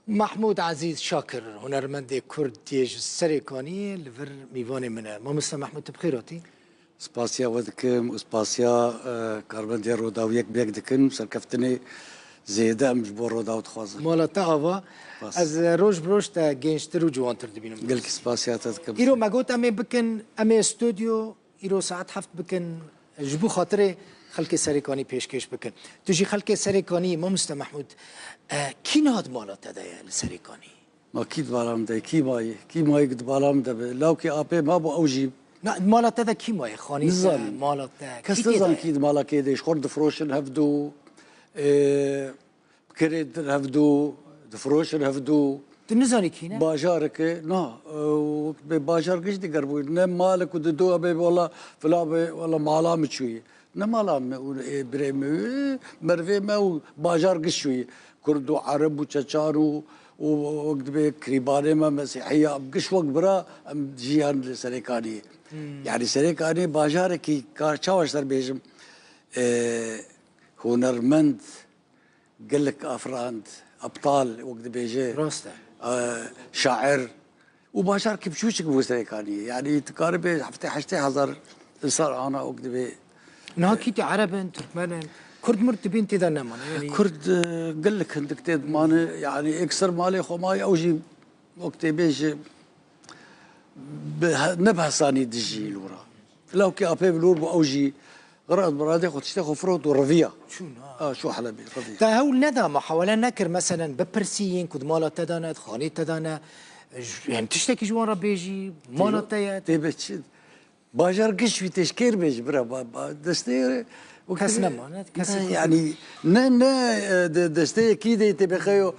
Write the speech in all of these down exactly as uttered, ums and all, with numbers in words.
Mahmûd Ezîz Şakir, hunermendê Kurd yê ji Serêkaniyê li vir mîvanê min e. Mamoste Mahmûd, tu bi xêr hatî. Spasiya we dikim û spasiya, e, karmendê Rodaw yek bi yek dikin. Serkeftinê zêde em ji bo Rodaw dixwazin. Mala te ava. Spas. Ez, e, roj bi roj te gençtir û ciwantir dibînim. Gelkî spasiya te dikim. Îro me got em ê bikin, em ê stûdyo îro saet heft bikin, ji bo xatirê xelkê Serêkanî pêşkêş bikin. Tu jî xelkê Serêkanî, Mamoste Mahmûd, e, kî niha di mala te de ye li Serêkanî? Ma kî di mala min de? Kî mayî? Kî mayî di mala min de be? Lawkê apê mabû ew jî. Na, di mala te de kî mayî? Xanî te, Nizanim. mala te, Kes kî tê de nizan ye? Kî di mala kê de, ji xwe difroşin hevdû. Ê, kirê din hevdû, difroşin hevdû. Tu nizanî kî ne? Bajareke, na, ê, wek bê bajar giş diger bû. Ne malek û dido be wala, fila be wala mala min çûyî. Ne mala me û, ê, birê me û, ê, mervê me û bajar giş çûyî. Kurd û Ereb û Çeçan û, û wek dibê kirîbanê me Mesîhiya, em giş wek bira em jiyan li Serêkaniyê. Hmm. Yani Serêkaniyê bajarekî ka-, çawa ji te bêjim, e, hunermend, gelek afirand, ebtal, wek dibêje, Rast e. e, şair, û bajarekî biçûçik bû Serêkaniyê. Yani tu karibê heftê heştê hezar insan ana wek dibê. Niha kî tê Ereb in, Tirkmen in, Kurd murd dibîn tê de nemane. Yani Kurd, e, gelek hindik tê dimane. Yani ekser malê xwe mayî ew jî wek tê bêje bi he-, ne bi hesanî dijî lûra. Lawkê apê bi lûr bû ew jî Qirad biradê xwe tiştê xwe firot û riviya. Çûn, ha. Ha, çû Helebê, riviya. Te hewl neda, muhawele nekir, meselen, bipirsî yên ku di mala te de ne, di xanê te de ne, j-, yani tiştekî ji wan re bêjî, mala te ye. Tê be çi? Bajar giş wî têşkêr bêjî, bira, ba, ba, destê, Kes nemane, kesê ne, Kurd yani, ne, ne, e, de, desteyekî de tê be xeyo,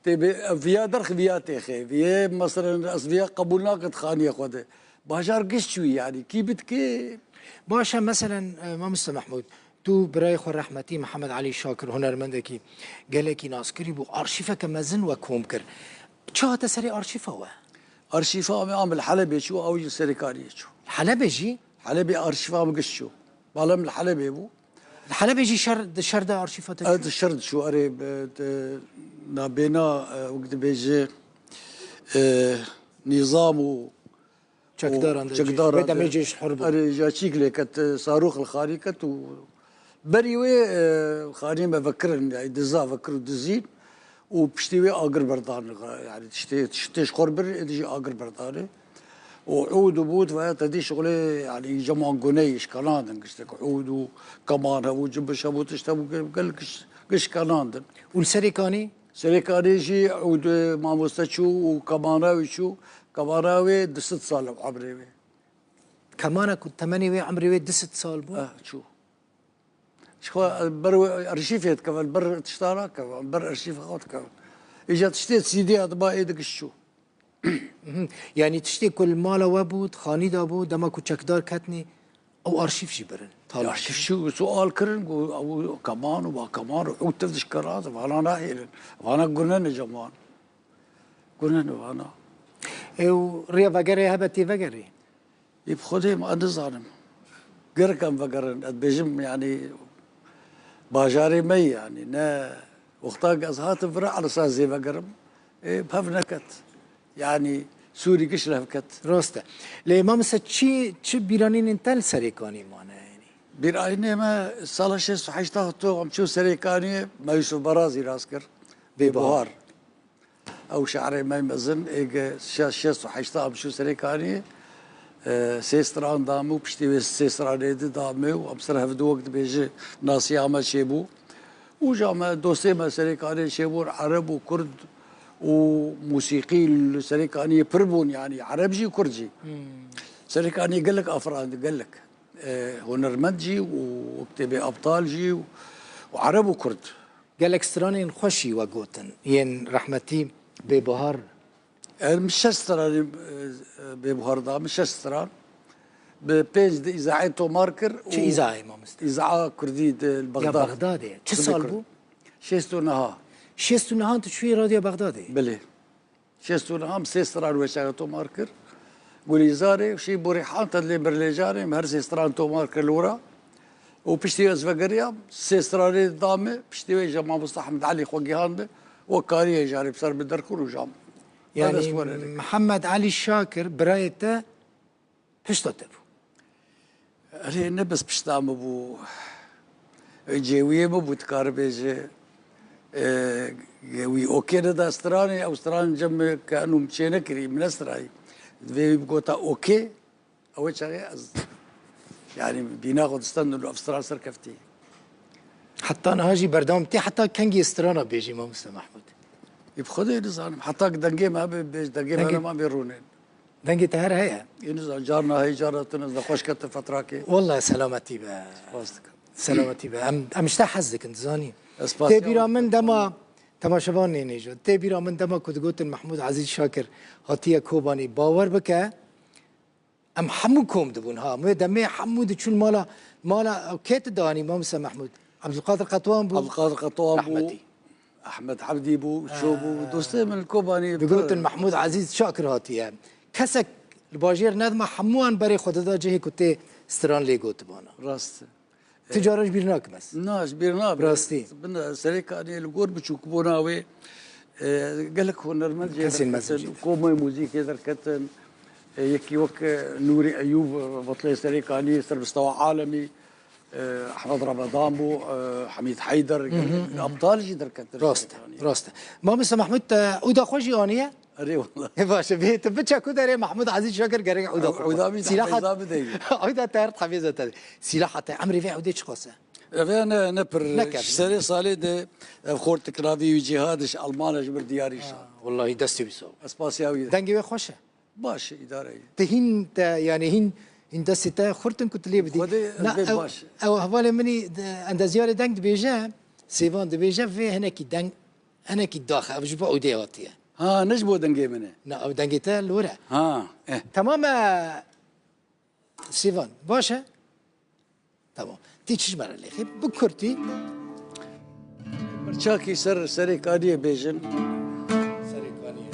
tê be, viya derx viya têxe, viye, meselen, ez viya qebûl nakin di xaniyê xwe de. Bajar giş çûyî, yani, kî bidikê? Baş e, meselen, e, Mamoste Mehmûd, tu birayê xwe rehmetî Mihemed Elî Şakir, hunermendekî gelekî naskirî bû, arşîfeke mezin we kom kir. Çi hate serê arşîfa we? Arşîfa me am li Helebê çû, ew jî li Serêkaniyê çû. Helebê jî? Helebê arşîfa me giş çû. Balem li Helebê bû. Li Helebê jî şer, di şer de arşîfa te çû? Di şer diçû, erê, bi, di, nabêna, e, wek dibêje, e, nîzam û Çekdaran de çekdaran cêj. Wê demê de cêj hur bû. Erê, ja çîk lê ket, e, sarûx li xarî ket û berî wê, e, xanî me vekirin, yani diza vekir û dizîn û piştî wê agir berdan, yani tiştê, tiştê ji xwe bir, êdî jî agir berdanê. Û ûd û bûd ve te dî şixulê, yani ceman guneyî şikalandin, giştek ûd û keman hebû, cibiş hebû, tişt hebû, gel, gel giş, giş şikalandin. Û li Serêkanî? Serêkanî jî ûd mamoste çû û kemana wî çû, kemana wê du sed sal e emrê wê. Kemana ku temenê wê, emrê wê du sed sal bû? Eh, çû. Ji xwe ber wê arşîfê dikevin, ber tişta nakevin, ber arşîfa xwe dikevin. Îca tiştê C D'ya diba ê digiş çû. Mhm. Yanî tiştê ku li mala we bû, di xanî de bû, dema ku çekdar ketnî, ew arşîf jî birin. Ya, arşîf çû, sual kirin ku ew keman û ba keman û ew tev dişkeran, vana nahêlin. Vana gune ne ceman. Gune ne vana. Ew riya vegerê hebe tê vegerê? Ê bi Xwedê min, ez nizanim. Gerek em vegerin. Ez dibêjim, yanî bajarê me ye, yanî ne wexta ku ez hatim vira, elisa zê vegerim. Ê, bi hev neket. Yanî Sûrî giş li hev ket. Rast e. Lê mamoste çi, çi bîranînên te li Serêkanî mane, yanî? Bîranînê me sala şêst û heşt hat, em çû Serêkaniyê, me Yûsif Barazî rast kir. Bêbuhar. Bêbuhar. Ew şe'rê me mezin, ê ge şe-, şêst û heşt em çû Serêkaniyê, e, sê stran da me û piştî wê sê stranê di da me û em ser hevdu wek dibêje nasiya me çêbû. Û ja me dostê me Serêkaniyê çêbûn, Ereb û Kurd û musîqî li Serêkaniyê pir bûn, yanî Ereb jî Kurd jî. Hmm. Serêkaniyê gelek afirand, gelek. E, hunermend jî û wek tê bê ebtal jî û, û Ereb û Kurd. Gelek stranên xweş jî we gotin, yên rehmetî Bêbuhar. Er min şeş stranê, e, e, Bêbuhar da min, şeş stran. Bi pênc di îzaê tomar kir û Çi îzaê mamoste? Îzaa Kurdî di Ya Bexdad. Bexdadê. Çi Kurdê sal Kurd. bû? Şêst û neha. Şêst û nehan tu çûyî Radyo Bexdadê? Belê. Şêst û nehan sê stran wê çaxê tomar kir. Gulîzarê, şî Burîhan, te lê Birlêcanê, em her sê stran tomar kir li wira. Û piştî ez vegeriyam, sê stranê da me, piştî wê jî mamoste Ehmed Elî xwe gihand, Wek kariyê jî, erê, bi ser bi derxû rûjan. Yanî, Mihemed Elî Şakir, birayê te pişta te bû? Erê, ne bes pişta min bû. Cêwiyê min bû, dikare bêje. E, wî okê neda stranê, ew stran cem ke enû min çê nekirî, min nestirayî. Divê wî bigota okê, ew çaxê ez, yanî, bîna xwe distendim, ev stran serkeftî. Heta niha jî berdewam tê, heta kengî strana bêjî, Mamoste Mehmûd? Ê, bi Xwedê nizanim. Heta ki dengê me hebe, bêj, dengê me Dengê nema bê rûnên. Dengê te her heye. Ê, nizanim, carna heye, carna tune, ez de xweş ketim fetrakê. Wallahî selametî be. Spas dikim. Selametî be. Em, em ji te hez dikin, dizanî. Ez spasiya Tê bîra we min dikim. Dema, temaşevanê nêjo, tê bîra min dema ku digotin Mehmûd Ezîz Şakir hatiye Kobanî, bawer bike, em hemû kom dibûn, ha. Wê demê hemû diçûn mala, mala, kê tu danî, Mamoste Mehmûd? Ebdulqadir Qetwan bû. Ebdulqadir Qetwan bû. Rehmetî. Ehmed Hebdî bû, Şo bû, dostê min li Kobanî. Digotin Mehmûd Ezîz Şakir hatiye. Kesek li bajêr nedima, hemû wan berê xwe dida cihê ku tê stran lê gotibana. Rast. Tu cara ji bîr nakim ez. Na, ji bîr nabe. Rastî. Bin serê kaniyê li gor biçûkbûna wê, e, gelek hunermend jê Kesên mezin derketin, jê. Komay muzîkê derketin. E, yekî wek, e, Nûrî Eyûb, betlê serê kaniyê, ser bi stewa alemî, e, Ehmed Remedan bû, e, Hemîd Heyder, gelek abtal jî derketin Rast serê e, kaniyê. Rast e. Mamoste Mehmûd, te ûda xwe jî aniye? Erê wela. E, baş e, bê tu biçe ku derê Mehmûd Ezîz Şakir gerek ûda xwe. Ewda min Sîlaha hevêza bideyî. Ewda te her hevêza te. Sîlaha te, emrê vê ewdê çiqas e? Ev ya ne, ne pir, Ne kevn. Ji serê salê de ev xortikravî wî cîhad ji Almana ji bir diyarî şa. Wallahî destê wî sax. Ez pasiya wî de. Dengê wê xweş e. Baş e, îdare ye. Te hîn te, yanî hîn, hîn destê te xurt in ku tu lê bidî. Xwedê ez Na, bê ew, baş. Ew hevalê min î, de, endezyarê deng dibêje, Sêvan dibêje, vê hinekî deng, hinekî dax e, ev ji bo ewdê hatiye. Ha, ne ji bo dengê min e. Na, ew dengê te li wir e. Ha, eh. Temam e, Sêvan, baş e? Tamam. Tî çi ji me re lêxî? Bi kurtî. Pirçakî ser Serê Kaniyê bêjin. Serê Kaniyê.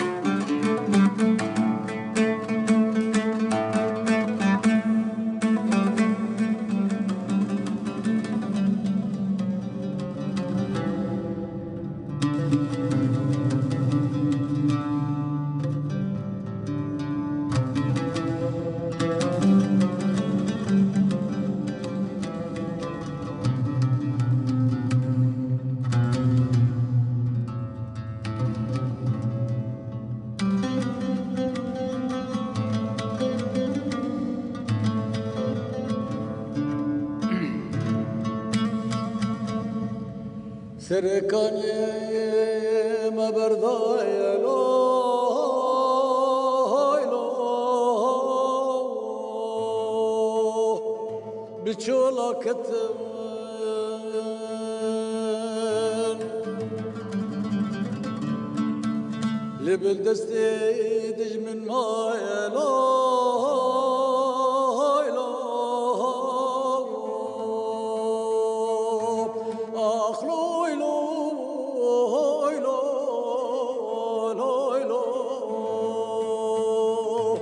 Serê Kaniyê me berdaye lo, lo, bi çola ketim. Li bin destê dijmin maye loy loy. Ax loy loy loy loy.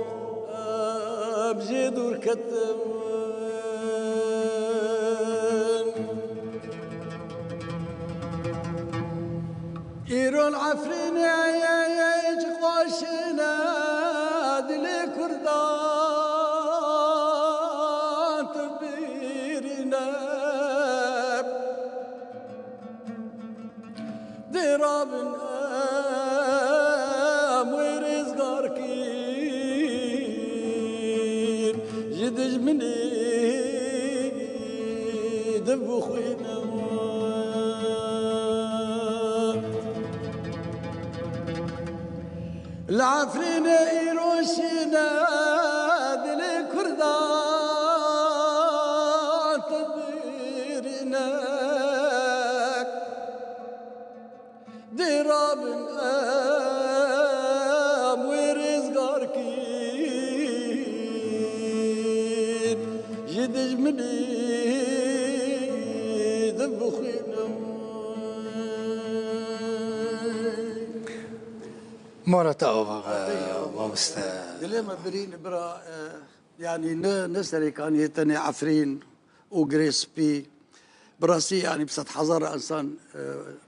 Em jê dûr ketin. Îro li Efrînê çi xweş e, dilê Kurdan tu bîrîne. Dê rabin em wê rêzgar kîn, ji dijminê div bixwînin. Li Efrînê îro şîne dilê Kurdan tebîrîne. Dê rabin em wê rêzgar kîn, ji dijminê div bixwînin. Mara te ava be, mamoste. Dilê me birîn, bira, e, yanî ne, ne Serê Kaniyê tenê Efrîn û Girê Spî. Bi rastî, yanî bi sedhezar insan, e,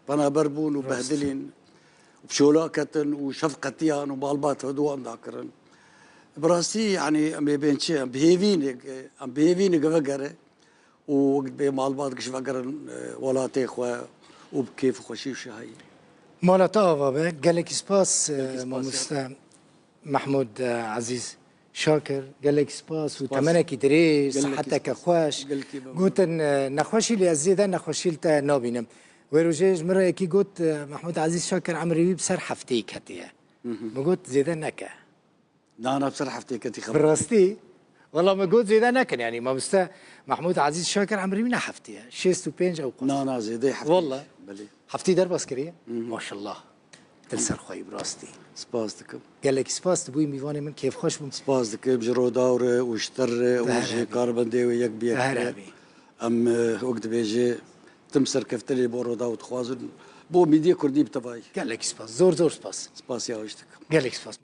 penaber bûn û Rast. behdilîn. çola ketin û şefqetiyan û malbat ve dewam dakirin. Bi rastî, yanî, em ê bên çi? Em bi hêvî ne, em bi hêvî ne vegere û wek dibê malbat giş vegerin, e, welatê xwe û bi kêf û xweşî û şahiyê. Mala te ava be. Gelekî spas, e, Gelekî spas, ya. Mamoste Mehmûd, e, Ezîz Şakir. Gelekî spas û Spas. temenekî dirêj, Gelekî siheteke spas. xweş. Gelekî memnûn. Gotin, e, nexweşî, lê ez zêde nexweşî li te nabînim. Wê rojê ji min re yekî got, e, Mehmûd Ezîz Şakir emrê wî bi ser hefteyî ketiye. Hı hı. Min got, zêde neke. Na, na, bi ser hefteyê ketî xeber. Bi rastî? Wela min got zêde nekin, yanî mamoste Mehmûd Ezîz Şakir emrê wî ne heftê ye. Şêst û pênc ewqas. Na, na, zêdeyê heftê. Wela. Belê. Heftî derbas kiriye? Hı hı. Maşallah. Dil ser xweyî bi rastî. Spas dikim. Gelekî spas, tu bûyî mîvanê min, kêfxweş bûm. Spas dikim ji Rodaw re û ji te re û Te her ji hebî. karbendê wê yek bi yek Te her re. hebî. Em, e, wek dibêje, tim serkeftinê bo Rodaw dixwazin. Bo mîdiyê kurdî bi tevayî. Gelekî spas. Zor zor spas. Spasiya we jî dikim. Gelekî spas.